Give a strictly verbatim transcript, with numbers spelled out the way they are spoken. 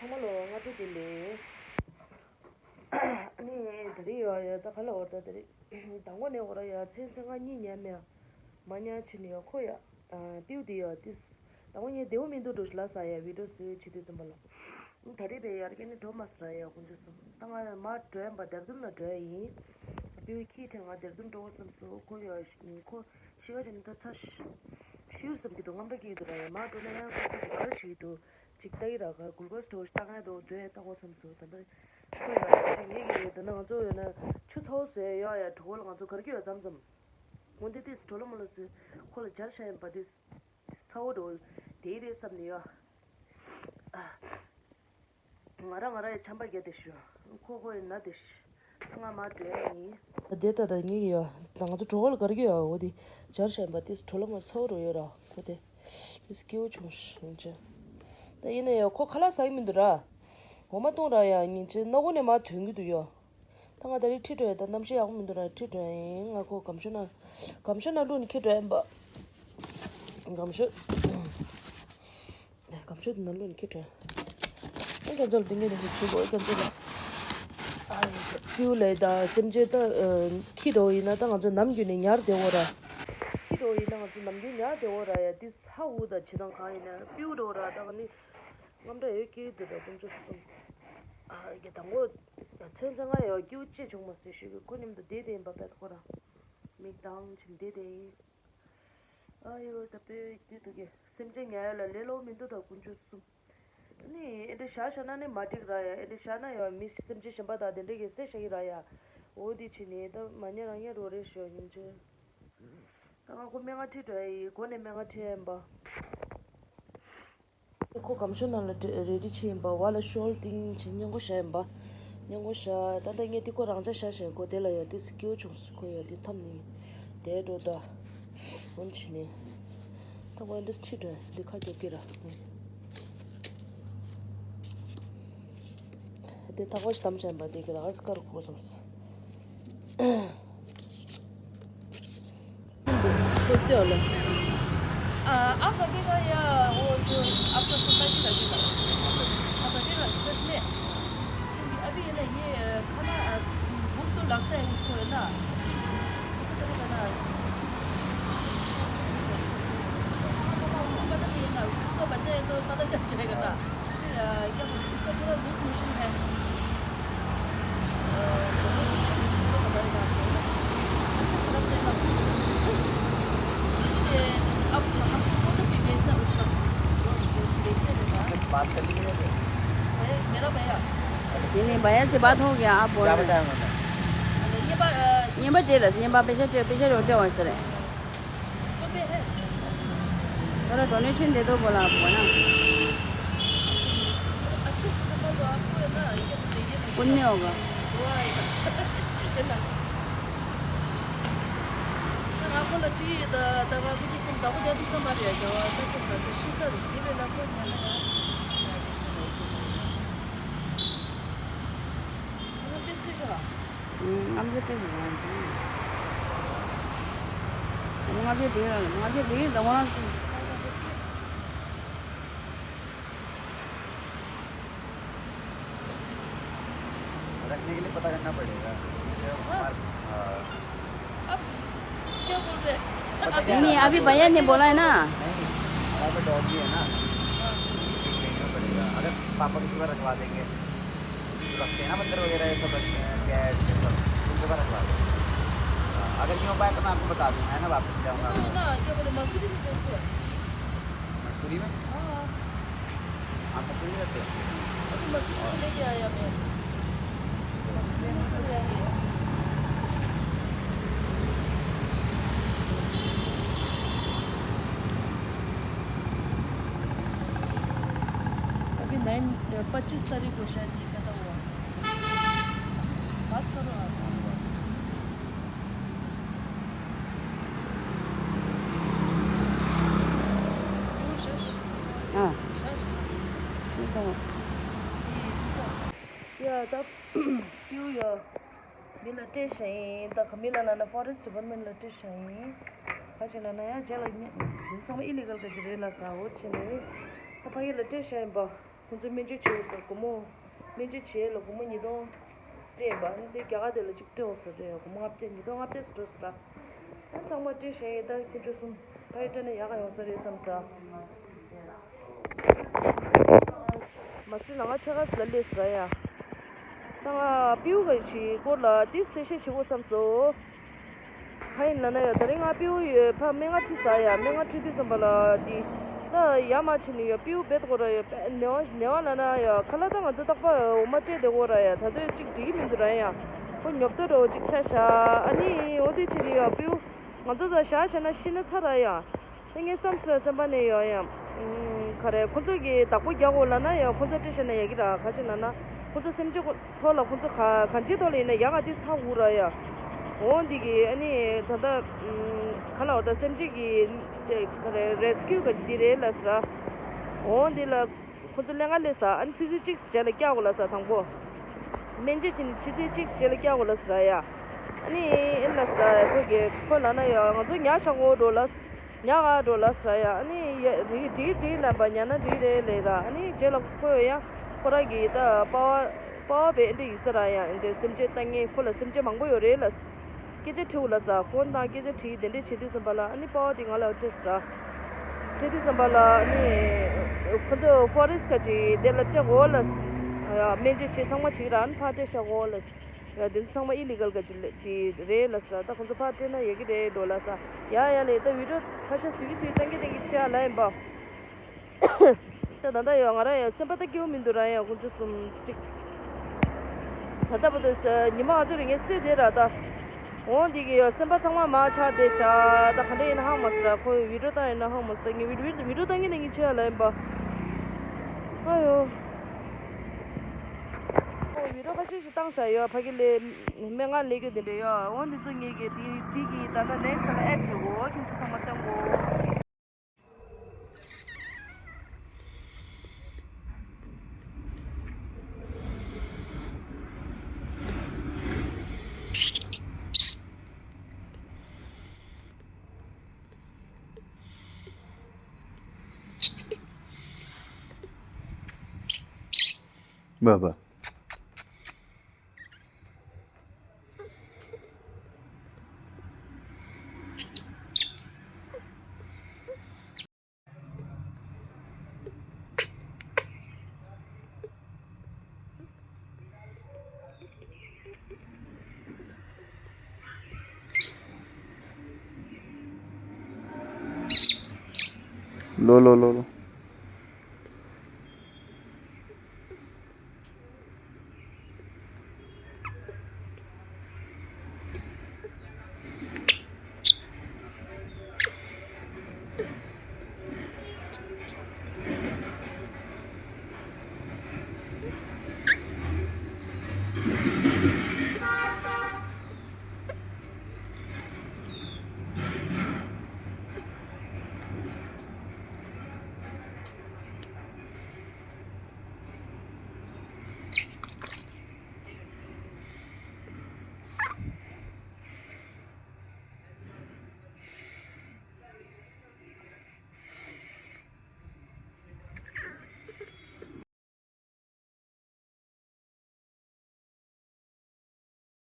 ཚང་མ་ལོ་སྔ་དྲོ་བདེ་ལེགས། ཨ་ནི་དེ་རིང་ཡོད་ཡོད་ད་ག་ལ་འོར་ད་དེ་རིང་དང་པོ་ནས་འོ་ར་ཡ་མཚན་མཚན་ང་གཉིད་ཉལ་མེད། མ་ཉལ་ཕྱིན་ཡོད་ཁོ་ཡ། པིའུ་དེ་ཡོད་དེ། དང་པོ་ངས་བདེ་བོ་མི་འདུག་འགྲོ་ལ་ས་ཡ་བི་ཌིའོ་བཟོས་བྱེད་དུས་ཙམ་པ་ལ། ད་རེས་པའི་ཡར་རྒྱས་ནི་འགྲོ་མ་སོང་ཡ་དཀོན་མཆོག་གསུམ། ད་ང་མར་འགྲོ་ཡིན་པ་ལྡེར་ལྡུན་ལ་འགྲོ་ཡ་ཡིན། པིའུ་ཁྱི་ཁྲིད་ང་ལྡེར་ལྡུན་འགྲོ་བསམ་སོང་ཁོ་ཡ་ཁོ་ཤི་ཁ་ཅིག་ནི་ད་ཚ་ཤི་ཤིའུ་བསམ་གྱི་འདུག་རྔམ་པ་སྐྱེ་གི་འདུག་ར་ཡ་མར་འགྲོ་ན་ཡང་ཁོ་ཚོ་ག་རེ་བྱེད་ཀྱི་འདུག་ཅིག་ལྟ་གི་ར་ག་གུལ་ཀོ་སི་འགྲོ་ཤི་ལྟ་ངན་འདུག་འགྲོ་ཡ་ལྟ་གོ་བསམ་སོང་ད་ལྟ་ཁོ་ཡ་ཁ་ཅིག་ངེད་ཀྱི་རེད་ད་ན་ང་ཚོ་ཡོད་ན་ཆུ་ཚ་བོ་བཟོས་ཡོད་ཡ་གྲོད་ཁོག་ལ་ང་ཚོ་གར་གྱི་ཡོད་མཚམས་མཚམས། འོན་ཏེ་ཏིས་གྲོ་ལོ་མོ་ལོ་ཚོས་ཁོ་ལ་སྦྱར་བྱ་ཡིན་པ་ཏིས། ཚ་བོ་འགྲོ། དེའི་རེད་བསམ་ནས་ཡོད། ང་རང་ང་རང་ཡི་ཆམ་པ་རྒྱག་དེ་ཞུ། ཁོ་ཁོ་ཡི་ན་དེ་ཞུ། ང་མ་འགྲོ་ཡ་ཡིན། དེ་ལྟ་ད་ངེད་ཀྱི་ཡོད། ང་ཚོ་གྲོ་བོ་ལ་གར་གྱི་ཡོད་འོ་དེ། སྦྱར་བྱ་ཡིན་པ་ཏིས་གྲོ་ལོ་མོ་ཚ་བོ་འགྲོ་ཡོད་ར་ཁོ་དེ། ཏིས་སྐྱིད་བོ་བྱུང་ཞིང་ཅི། ད་ཡིན་ན་ཡོད་ཁོ་ཁ་ལག་ཟ་གི་མི་འདུག་ར། འོ་མ་བཏུང་ར་ཡ་ཉིན་ཅི་སྣ་སྒོ་ནས་མ་ཐོན་གི་འདུག་ཡོད། ད་ང་ད་རེས་ཁྲིད་འགྲོ་ཡ་ད་གནམ་གཤིས་ཡག་པོ་མི་འདུག་ར་ཁྲིད་འགྲོ་ཡ་ཡིན་ང་ཁོ་སྒམ་ཤོ་ན། སྒམ་ཤོ་ན་བླུགས་ནས་ཁྱེར་འགྲོ་ཡ་ཡིན་པ། སྒམ་ཤོ། སྒམ་ཤོ་དེ་ན་བླུགས་ནས་ཁྱེར་འགྲོ་ཡ། ཨེ་ཁྱེད་ཚོ་ལ་དེ་ངས་དེ་ཚོ་བྱེད་དགོས་ཨེ་ཁྱེད་ཚོ་ལ། ཨ་ཡོད་ཁྱེད་ཚོ་ལ་ད་སེམས་ཅན་ད་ཁྱི་འགྲོ་ཡིན་ན་ད་ང་ཚོ་ནམ་རྒྱུན་ནས་ཉར་བདེ་བོ་ར། ཁྱི་འགྲོ་ཡིན་ན་ང་ཚོ་ནམ་རྒྱུན་ཉར་བདེ་བོ་ར་ཡ་དེ་ས་འུ་ད་བྱེད་སྟངས་གང་ཡིན་ན་པིའུ་འགྲོ་ར་ད་ག་ནི། རྔམ་སྐྲག་ཡོད་ཀྱི་འདུག་ད་དཀོན་མཆོག་གསུམ། ཨ་རྒྱ་དང་པོ། མཚན་མཚན་ང་ཡང་སྐྱིད་པོ་ཅི་བྱུང་མ་ཟེར་ཞུ་གི་ཁོ་མཉམ་དུ་བསྡད་དེ་ཡིན་པ་པད་ཁོ་རང་། མིག་གདངས་ཆེན་བསྡད་དེ་ཡིན། ཨ་ཡོ་ད་པེ་དེ་དུ་གི་སེམས་ཅན་ཉལ་ཡ་ལ་ལས་སླ་པོ་མི་འདུག་ད་དཀོན་མཆོག་གསུམ། ནི་ཨེ་འདྲ་བཞག་བཞག་ན་ནི་མ་འགྲིག་ར་ཡ་ཨེ་འདྲ་བཞག་ན་ཡང་མི་སེམས་ཅན་གཞན་པ་དང་དེ་འདྲ་གི་བསད་བཞག་གི་ར་ཡ། འོ་དེ་བྱས་ནས་ད་མ་ཉལ་རང་ཉལ་རོགས་རེད་ཞུ་ཉིན་ཆེ། ད་ང་ཁོ་སྨན་ཁང་ཁྲིད་འགྲོ་ཡ་ཡིན་སྒོ་ནས་སྨན་ཁང་ཁྲིད་ཡ་ཡིན་པ། ཁོ་སྒམ་ཤོ་ནང་ལ་རེ་རེ་ཕྱིན་ཡིན་པ་བ་ལ་ཤོལ་ཏིང་ཕྱིན་སྙིང་གོ་བཞག་ཡིན་པ། སྙིང་གོ་བཞག་ད་ལྟ་ངས་དེ་ཁོ་རང་ཅག་བཞག་བཞག་ཁོ་དེ་ལ་ཡ་དེ་སི་ཀེའུ་བྱུང་སི་ཁོ་ཡ་དེ་འཐམ་ནི། དེ་འགྲོ་ད། འོན་ཕྱིན་ནི། ད་ཁོ་ཡ་འདི་ཁྲིད་འགྲོ་དེ་ཁ་རྒྱོབ་ཀྱི་ར། དེ་ཐག་པ་ཞིག་དམ་བྱས་ཡིན་པ་དེ་གི་ལ་ཨ་སི་ཀར་ཁོ་སོང་སི། ཁོ་ལྟོས་ལ། आपका के का या वो जो आपका सोसाइटी का के का? आपका के का सच में? क्योंकि अभी है ना ये खाना भूख तो लगता है उसको है ना। इसी तरह का ना। पता नहीं है ना, खुद का बच्चा है तो पता चल जाएगा ना। फिर क्या बोलते हैं, इसका थोड़ा लूज मोशन है। बात कर ली भैया से? मेरा भैया। नहीं नहीं, भैया से बात हो गया, आप बोल रहे हैं। बताया उन्होंने? ये बात, ये बात जेलस, ये बात पेशेंट, पेशेंट होते हैं सर। थोड़ा डोनेशन दे दो बोला आपको ना। अच्छे से संभालो, आपको है ना, ये बताइए ना, पुण्य होगा। दुआ आएगा। है ना? सर, आपको ना टी द दवा भी तो संभाल दिया, तो संभाल दिया, तो तो के साथ शीशा दिले ना को ना। ང་ཚོ་དེ་ར་ང་ཚོ་དེ་ར་ང་ཚོ་དེ་ར། रखने के लिए पता करना पड़ेगा। हाँ। अब क्या बोल रहे हैं? पता क्या नहीं, है? अभी भैया ने बोला है ना। नहीं, हमारा तो डॉग भी है ना। देखना पड़ेगा। अगर पापा किसी का रखवा देंगे। रखते हैं ना, बंदर वगैरह ये सब रखते हैं, कैट ये सब, उनको का रखवा दो। हाँ, अगर नहीं हो पाया तो मैं आपको बता दूंगा, है ना, वापस जाऊंगा। तो ना, क्या बोले, मसूरी में करते हैं। मसूरी में? हाँ। आप मसूरी में रहते हो? अभी मसूरी से लेके आया मैं। मसूरी में तो है। अभी नाइन, पच्चीस तारीख को शायद ये खत्म हुआ। बात करो आप। ཨ། ཡ་ད། པིའུ་ཡ། མི་ལ་སྤྲད་ཤག་ཡིན། ད་ག་མི་ལ་ལ་ན་ཕོ་རེ་སི་ཊི་ཌི་པཱར་མེན་ཊི་ལ་སྤྲད་ཤག་ཡིན། ག་ཅི་ལ་ན་ཡང་རྗེས་ལ་ཉེ་དེ་ཚང་མ་ཨི་ལི་གལ་ག་ཅི་རེད་ལ་ས་འོ་ཅི་ནས་ད་ཕ་གི་ལ་སྤྲད་ཤག་ཡིན་པ། ཁོང་ཚོས་སྨན་བཅོས་བྱས་ཡོད་ཟེར། སྒོར་མོ། སྨན་བཅོས་བྱས་ལ་སྒོར་མོ་ཉིས་སྟོང་སྤྲད་ཡིན་པ། ཨ་ནི་དེ་རྒྱ་གར་དེ་ལ་གཅིག་སྤྲད་འོང་ཟེར་རེད། སྒོར་མོ་ལྔ་བརྒྱ། ཉིས་སྟོང་ལྔ་བརྒྱ་ཙམ་འགྲོ་ཟེར་ད། ཨ་ཚང་མ་སྤྲད་བཞག་ཡིན། ད་ཁྱེད་ཚོ་གསུམ་ཕ་གིར་སྤྲད་ན་ཡག་ག་ཡོང་ས་རེད་བསམ་ས། མ་སྲིད་ལ་ང་ཕྱེད་ཀ་ཙམ་ལ་སླེབས་ཟེར་ཡ། ད་ང་སྤྲེའུ་ག་ཞིག་སྐོར་ལ་དེ་གསལ་བཤད་བྱེད་དགོས་བསམ་སོང་། གང་ཡིན་ལབ་ན་ཡ། ད་རིང་ང་སྤྲེའུ་ཡོད་ཕ་སྨན་ཁང་ཁྲིད་ཟེར་ཡ། སྨན་ཁང་ཁྲིད་དུས་ཙམ་པ་ལ་དེ་ད་ཡར་མར་ཕྱིན་ནས་ཡ་སྤྲེའུ་རྦད་དེ་དགོས་ར་ཡ། དཔེ་ནད་པ་ནད་པ་ལབ་ན་ཡ། ཁ་ལག་ད་ང་ཚོ་རྟག་པར་འོ་མ་སྤྲད་བསྡད་དགོས་ར་ཡ། ད་དུང་གཅིག་འགྲིག་གི་མི་འདུག་ར་ཡ། ཁོ་ཉོབ་ཏོ་འདྲ་བོ་གཅིག་ཆགས་ཤག་ཨ་ནི་འོ་དེ་ཕྱིན་ནས་ཡ་སྤྲེའུ་ང་ཚོ་ད་བཞག་བཞག་ན་ཤི་ན་ཚར་ར་ཡ། ད་ངའི་བསམ་ཚུལ་ལ་སེམས་པ་ནས་ཡོད་ཡ། ཨུམ། ག་རེ། ཁོ་ཚོ་གིས་བདག་པོ་རྒྱག་དགོས་ལབ་ན་ཡ། ཁོ་ཚོ་སྤྲད་བཞག་ན་ཡག་གི་ར། ག་ཅི་ལབ་ན་ཁོ་ཚོ་སེམས་ཅན་ཐོག་ལ་ཁོ་ཚོ་ག་གང་ཅིའི་ཐོག་ལ་ཡིན་ན་ཡ་ང་དེ་ཚ་དགོས་ར་ཡ། འོ་འདི་གི་ཨ་ནི་ད་ལྟ། ཨུམ། ག་ལབ་དགོས། ད་སེམས་ཅན་གྱི་དེ་ག་རེ། རེ་སི་ཀིའུ་ག་ཅི་འདི་རེད་ལབ་ཟེར་ར། འོ་འདི་ལ་ཁོ་ཚོ་ལེན་ག་སླེབས་ས། ཨ་ནི་ཆུ་ཚོད་གཅིག་རྗེས་ལ་བསྐྱལ་དགོས་ལབ་ས། དང་པོ་སྨན་བཅོས་བྱས་ནས་ཆུ་ཚོད་གཅིག་རྗེས་ལ་བསྐྱལ་དགོས་ལབ་ཟེར་ར་ཡ། ཨ་ནི་ཨེ་ལབ་ས། ཁོ་གིས་ཁོ་ལབ་ན་ཡ་ང་ཚོ་ཉལ་བཞག་དགོས་འགྲོ་ལབ། ཉལ་ག་འགྲོ་ལབ་ཟེར་ཡ། ཨ་ནི་ཡ་འགྲིག་འགྲིག་འགྲིག་ལབ་པ། ཉལ་ན་འགྲིག་རེད་ལབ་ར། ཨ་ནི་རྗེས་ལ་ཁོ་ཡང་ཁོ་རང་གི་ད་པ་ཝར་པ་ཝར་བེང་ཀི་ཡིན་ས་ར་ཡ། འདི་སེམས་ཅན་ལྟ་མཁན། ཁོ་ལ་སེམས་ཅན་མང་པོ་ཡོད་རེད་ལབ། སྐད་ཆ་དྲིས་འོ་ལབ་ས། ཧྥོན་དང་སྐད་ཆ་དྲིས། དེ་འདྲས་བྱེད་དུས་ཙམ་པ་ལ་ཨ་ནི་པ་ཝར་དེ་ང་ལ་སྤྲད་ཟེར་ར། སྤྲད་དུས་ཙམ་པ་ལ་ཨ་ནི་ཁོ་ཚོ་ཕོ་རེ་སི་ཊི་ག་ཅིག་དེ་ལ་སྤྲད་དགོས་ལབ། ཡ་སྨན་བཅོས་བྱས་ཚང་མ་བྱེད་ཀྱི་ར། ཨ་ནི་ཕར་སྤྲད་བཞག་དགོས་ལབ། ཡ་དེ་ཚོ་ཚང་མ་ཨི་ལི་གལ་ག་ཅིག་ལས་དེ་རེད་ལབ་ཟེར། ད་ཁོང་ཚོ་ཕར་སྤྲད་ན་ཡག་གི་རེད་འགྲོ་ལབ་ས། ཡ་ཡ་ལས། ད་བི་ཌི་ཡོ་ཁ་ཤས་བཟོ་གི་བཟོ་གི་བཏང་གི་བཏང་གི་བྱེད་ཡ་ལ་ཡིན་པ། ད་ད་ལྟ་ཡ་ང་རང་ཡ་སེམས་པ་ད་སྐྱིད་པོ་མི་འདུག་ར་ཡ། ཁོང་ཚོ་གསུམ་གཅིག་ད་ལྟ་བར་དུ་ཉི་མ་ང་ཚོ་རེ་ངས་སུས་དེ་ར་ད། འོ་འདི་གི་ཡ་སེམས་པ་ཚང་མ་མར་ཆག་བསྡད་ཤག་ད་ག་འདྲ་ཡིན་ན་ཧང་མ་སི་ར། ཁོ་བི་ཌི་ཡོ་བཏང་ཡིན་ན་ཧང་མ་སི། ད་ངས་བི་ཌི་ཡོ་བི་ཌི་ཡོ་བཏང་གི་བཏང་གི་བྱེད་ཡ་ལ་ཡིན་པ། ཨ་ཡོ། ཨོ་བི་ཌི་ཡོ་ཁ་ཤས་ཤིག་བཏང་ས་ཡོད། ཕ་གི་ལས་སྨན་ཁང་ལས་རྒྱུ་དེ་འདྲ་ཡོད། འོ་འདི་ཚོ་ངེད་ཀྱི་དེ་དེ་གི་ད་ལྟ་ནེག་སི་ལ་ཨེཌ་བྱེད་དགོས། ཁྱེད་ཚོ་ཚང་མ་བཏང་དགོས། ལོ་ལོ་ལོ་ལོ།